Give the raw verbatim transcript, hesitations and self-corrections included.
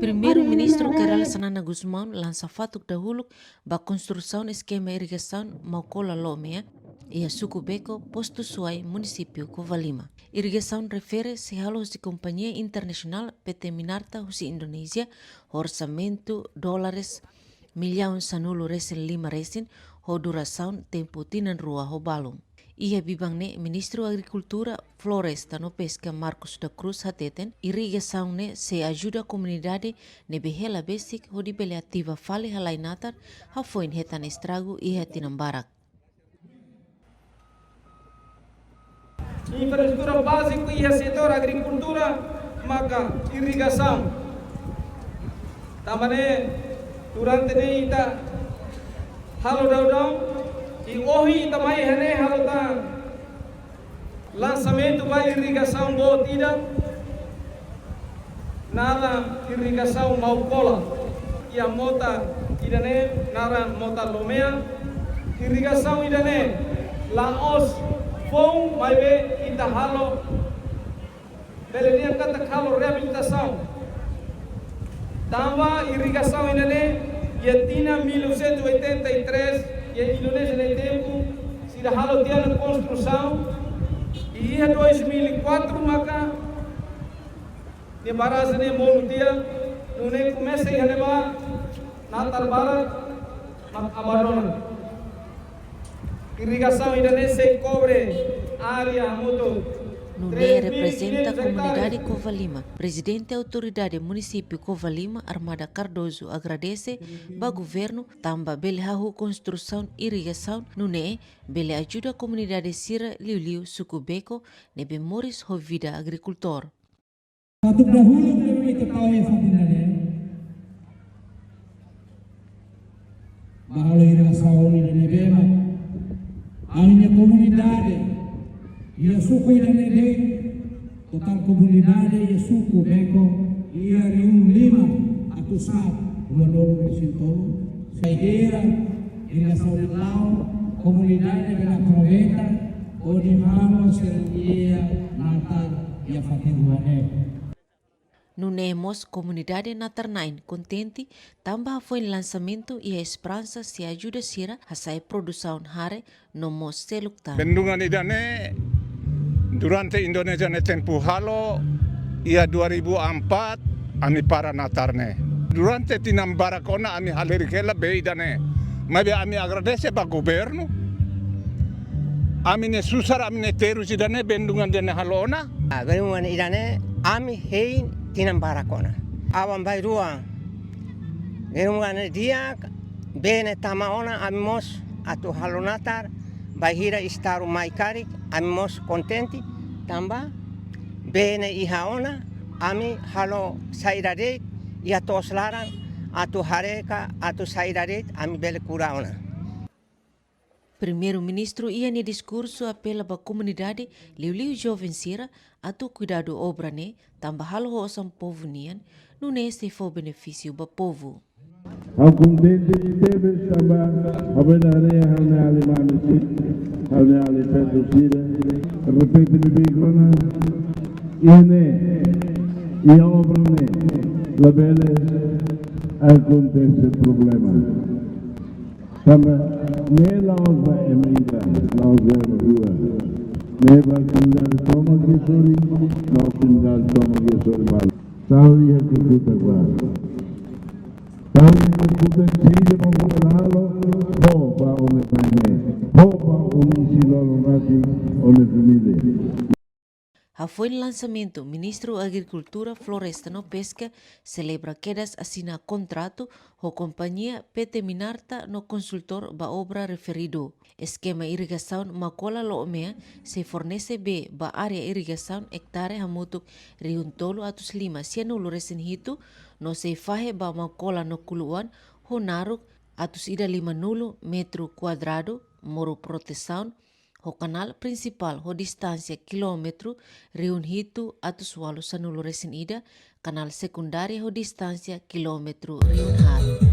Primeiru-Ministru Kay Rala Xanana Gusmão lansa fatuk dahuluk ba konstrusaun eskema irrigasaun Maukola Loomea iha suku Beko, Postu Suai, Munisípiu Covalima. Irrigasaun refere sei halo husi kompañia internasionál P T Minarta husi Indonézia, ho orsamentu dólares millaun sanulu-resin-lima resin, ho durasaun tempu tinan rua ho balun. Iha biban ne'e, Ministru Agrikultura, Floresta no Peska, Marcos da Cruz, hateten irrigasaun ne'e sei ajuda komunidade ne'ebé hela besik hodi bele ativa fali halai natar hafoin hetan estragu iha tinan barak. Infraestrutura báziku iha setór agrikultura maka irrigasaun. Tanba ne'e durante ne'e ita halo daudaun, i ohin ita mai iha ne'e halo tan lansamentu ba irrigasaun boot ida, naran irrigasaun Maukola. Iha mota ida-ne'e naran mota Loomea. Irrigasaun ida-ne'e la'ós foun, maibé ita halo, bele dehan katak halo reabilitasaun. Tanba irrigasaun ida-ne'e iha tinan mil novecentos e oitenta e três, iha Indonézia nia tempu, sira halo tiha ona konstrusaun, i iha dois mil e quatro maka nia barrajen ne'e monu tiha, nune'e komesa iha ne'ebá natar barak mak abandona. Irrigasaun ida-ne'e sei kobre área hamutuk Nune'e três mil e quinhentos hectares. Reprezenta komunidade Covalima, Prezidente Autoridade Munisípiu Covalima, Armada Cardoso, agradese ba governu tanba bele hahú konstrusaun irrigasaun, nune'e bele ajuda komunidade sira, liuliu suku Beko, ne'ebé moris ho vida agrikultór. Fatuk dahuluk ne'ebé ita tau iha fatin ida-ne'e, ba halo irrigasaun ida-ne'ebé mak ami-nia komunidade iha suku ida-ne'e de'it, totál komunidade iha suku Beko iha rihun lima atus haat ruanulu-resin-tolu. Saideira irrigasaun ne'e la'o, komunidade bele aproveita hodi halo sira-nia natar iha fatin rua ne'e. Nune'e mós komunidade natar-na'in kontente tanba hafoin lansamentu iha esperansa sei ajuda sira hasa'e produsaun hare no mós seluk tan. Bendungan ida-ne'e durante Indonézia nia tempu halo, iha dua ribu empat ami para natar ne'e. Durante tinan barak ona ami halerik hela bee ida-ne'e. Maibé ami agradese ba governu. Ami-nia susar, ami-nia terus ida-ne'e, bendungan ida-ne'e halo ona. Ah, bendungan ida-ne'e ami hein tinan barak ona. Aban-bainrua bendungan ne'e di'ak, bee ne'e tama ona, ami mós atu halo natar, bainhira estaru mai karik, ami mós kontente, tanba bee ne'e iha ona, ami halo saida de'it iha to'os laran, atu haree ka, atu saida de'it, ami bele kura ona. Primeiru-Ministru iha nia diskursu apela ba komunidade, liuliu joven sira, atu kuidadu obra ne'e, tanba halo ho osan povu nian, nune'e sei fó benefísiu ba povu. Ha'u kontente tebes tanba ha'u bele haree ha'u-nia alin mane sira, ha'u-nia alin feto sira. Repete ne'ebé kona, iha ne'e, iha obra ne'e, labele akontese problema. Tanba ne'e la'ós ba ema ida, la'ós ba ema rua. Ne'e ba komunidade tomak iha sorin, la'ós komunidade tomak iha sorin balu. Tau iha kakutak ba. Tau iha kakutak, sira mak bele halo, fó ba ó-nia mane, fó ba ó-nia isin-lolon rasik, ó-nia família. Hafoin lansamentu, Ministru Agrikultura, Floresta no Peska selebra kedas asina kontratu ho kompañia P T Minarta no konsultór ba obra referidu. Eskema irrigasaun Maukola Loomea sei fornese bee ba área irrigasaun ektare hamutuk rihun tolu atus lima sianulu-resin-hitu, no sei fahe ba Maukola no Kuluan ho naruk atus ida limanulu metru kuadradu, moru protesaun, ho kanál prinsipál ho distánsia kilómetru rihun hitu atus ualu sanulu-resin-ida, kanál sekundária ho distánsia kilómetru rihun haat.